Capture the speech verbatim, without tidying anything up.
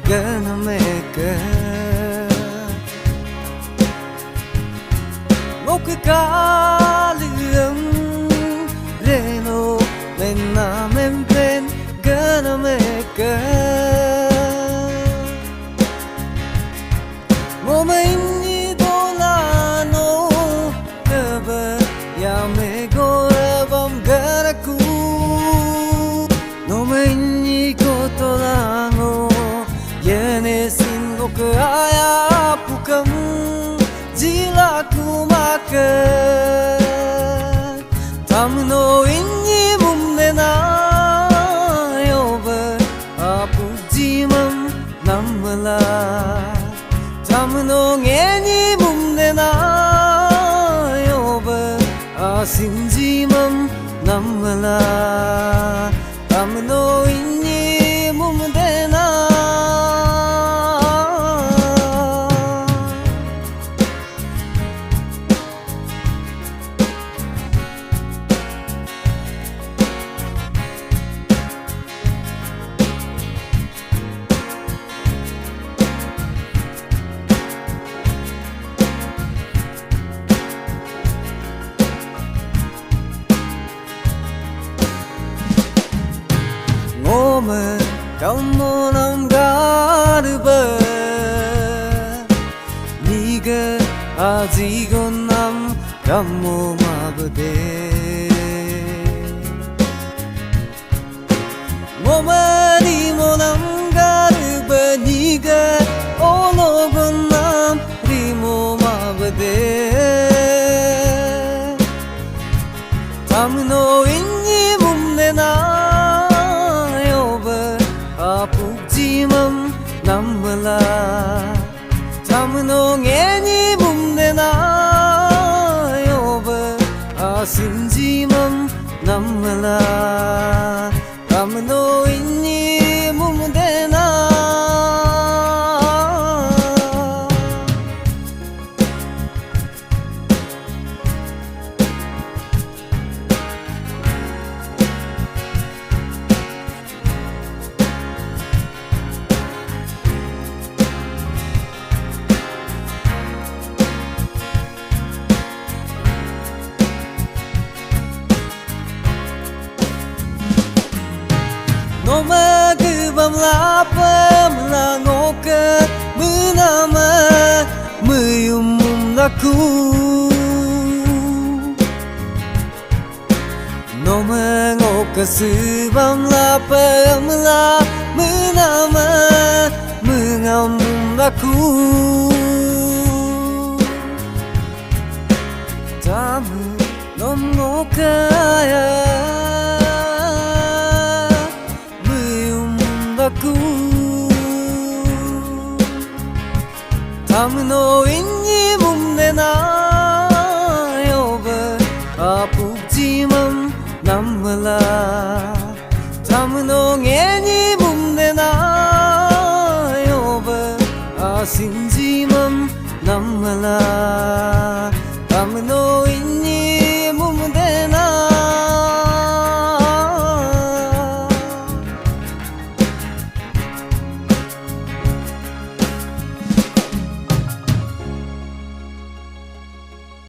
gø nvm ègø ngokø kalø vm reno mènnà mèmpen gø nvm ègø ngomèní dola no gvbø yamè gorvbvm gvrakú nomèní gotola ngo yvnè sin ngokø aya pukvm jila kumakø tamno inyi mumnena yobø apuk jimvm nvmvla tamno ngeni mumnena yobø asin jimvm nvmvla tamno inyi mumnena ngomø kamo nvm garvbø nigø azigon nvm kamo mabøde ngomø rimo nvm garvbø nigø ologon nvm rimo mabøde tamno inyi mumnena yobø apuk jimvm nvmvla tamno ngeni mumnena yobø asin jimvm nvmvla tamno inyi mumnena nomø gø bvmlapvm la ngokø mønamø møyum mumlaku nomø ngokø søbvm lapvm la mønamø møngam mumlaku tamø nom ngokø aya møyum mumlaku tamno inyi mumnena yobø apuk jimvm nvmvla tamno ngeni mumnena yobø asin jimvm nvmvla tamno inyi